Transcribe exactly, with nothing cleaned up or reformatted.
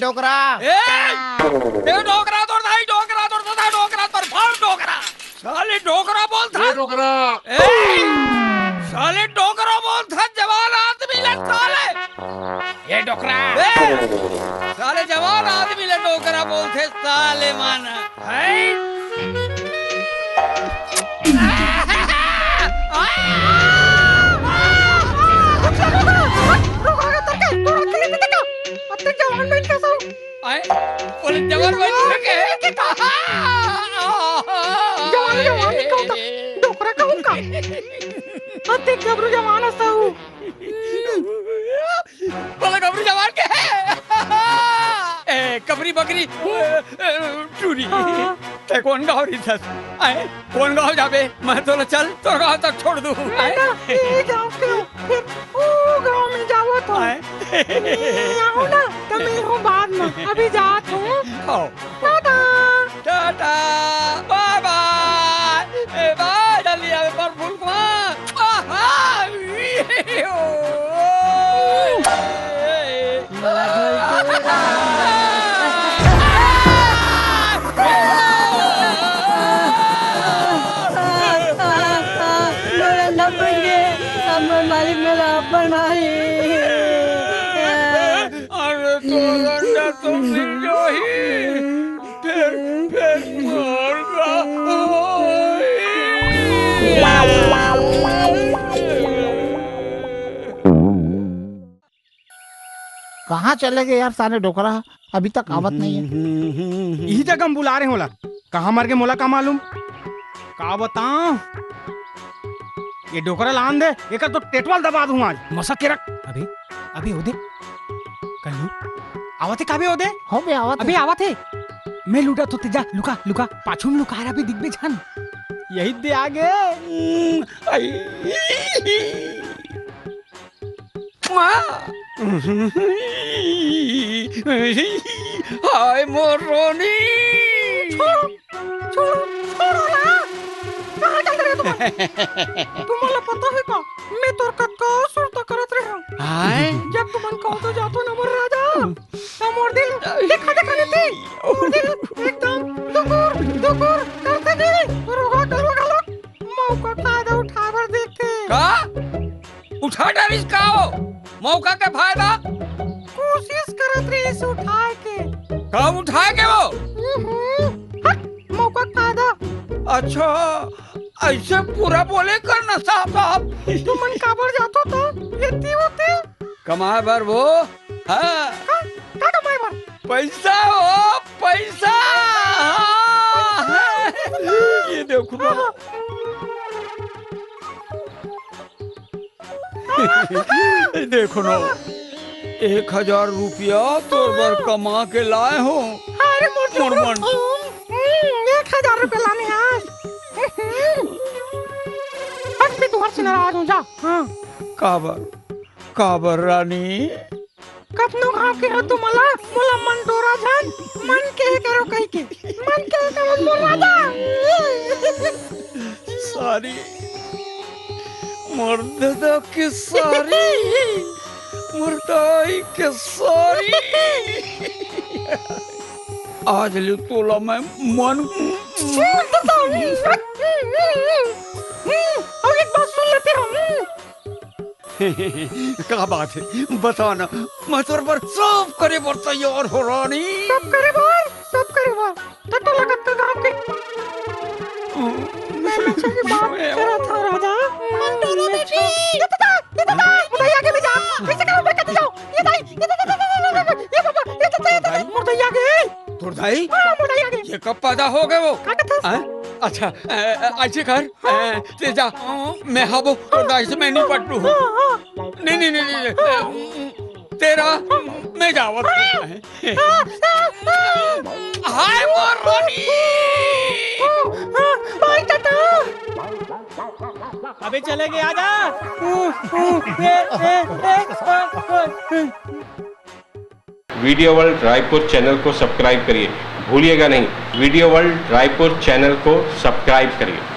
डोकरा। ए! ए, डोकरा तोर दाई, डोकरा तोर दादा, डोकरा तोर बाप, डोकरा। साले डोकरा बोलथस। ए, डोकरा। ए! साले डोकरा बोलथस, जवान आदमी ला साले। ए, डोकरा। ए! साले जवान आदमी ला डोकरा बोलथे, साले मन। हैं? आए, बोले जवान भाई, तू क्या है? जवान, जवान नहीं कहूँ तो डोकरा कहूँ का? अतिक गबरू जवान हस तू। बोले गबरू जवान के है? ए, कबरी बकरी, ए, ए, टूरी। हाँ। तैं कोन गाँव रहिथस? आए, कोन गाँव जाबे? मैं तोला चल, तोर गाँव तक छोड़ दूँ। नहीं आए? ना, ये गाँव के, फिर वो गाँव में जावत हूँ। आए? ये आओ ना, तो मिलहूँ बाद में। अभी जात हूँ। आओ। टाटा। टाटा। बाय बाय। ए, बाय, जल्दी आवे पर फूल को। आहा। मोर अंडा फूट गे। अब मोर मालिक मोला अपन मारी। अरे, तोर अंडा तो मिल जाही। फेर, फेर मोर का होही। कहाँ चले गे यार साले डोकरा, अभी तक आवत नहीं है। इही जगह हम बुला रहे होला, कहाँ मर गे मोला का मालूम। का बताओ, ये डोकरा लान दे, एकर तो टेटवाल दबा दूं आज। मसा के रख। अबे, अबे ओदे, कल्लू, आवत हे का बे ओदे? हो बे, आवत अबे हे। आवत हे। मैं लुटा तो तेजा, लुका, लुका, पाछू में लुका रहा बे, दिख बे झन। यही दे आ गे। हम्म, आई। हाय मोर रानी। छोड़ो, छोड़ो, छोड़ो ना। कहाँ चल रहे तुम? तुम्हारा पता है का? मैं तोर कतका सुरता करत रहे हूँ। हाय। जब तुमन कहो तो जातो ना मोर राजा। तो मोर दिल देखा देखा नहीं थी। मोर दिल एकदम दुकुर, दुकुर करते नहीं। रोगा करो गलो। मौका फायदा उठाबर देखते। का? उठा डारिस का वो? मौका के फायदा? कोशिश करत रहिस उठाए के। कब उठाए के वो? हम्म, हट, मौका के फायदा। अच्छा, ऐसे पूरा बोले कर ना साहब, साहब। तुमन काबर जाथो तो? एती ओती। कमाए बर वो? हाँ। का, का कमाए बर? पैसा हो, पैसा। हाँ। ये देखो ना। हाँ। देखो ना, एक हजार रुपया तोर बर कमा के लाए हो। अरे मोर मोर मन। हम्म, एक हजार रुपया लाने आज। हट बे, तुहर से नाराज हूँ, जा। हाँ। काबर, काबर रानी? कतनो घाव के हो तुमला, मोला मन डोरा झन, मन के करो कहि के, मन के करो मोर राजा। सारी, मोर ददा के सारी, मोर दाई के सारी। आज ले तोला मैं मन अउ एक बात सुन लेते हो। का बात है, बता ना, मैं तोर बर सब करे बर तैयार हो रानी। सब करे बर, सब करे बर। तो, तो लगत का गाँव के। मैं, मैं सही बात करत हूँ राजा। ये तो दा, ये तो दा, मुदैया के भी जा। कैसे करो मैं कति जाओ? ये दाई, ये तो, ये बाबा, ये तो, ये तो, मुदैया के। तोर दाई? हाँ, मुदैया के। ये कब पैदा हो गए वो? का कथस? हाँ? अच्छा, अ, अ, ऐसे कर, अ, ते जा, मैं हाबो, तोर दाई से मैं नहीं पटू। हाँ, हाँ। नहीं, नहीं, नहीं, नहीं, नहीं। तेरा, मैं जावत हूँ। हाय मोर रानी। भाई चाचा। अबे चले गए, आजा। ए, ए, ए, ए, ए। वीडियो वर्ल्ड रायपुर चैनल को सब्सक्राइब करिए, भूलिएगा नहीं, वीडियो वर्ल्ड रायपुर चैनल को सब्सक्राइब करिए।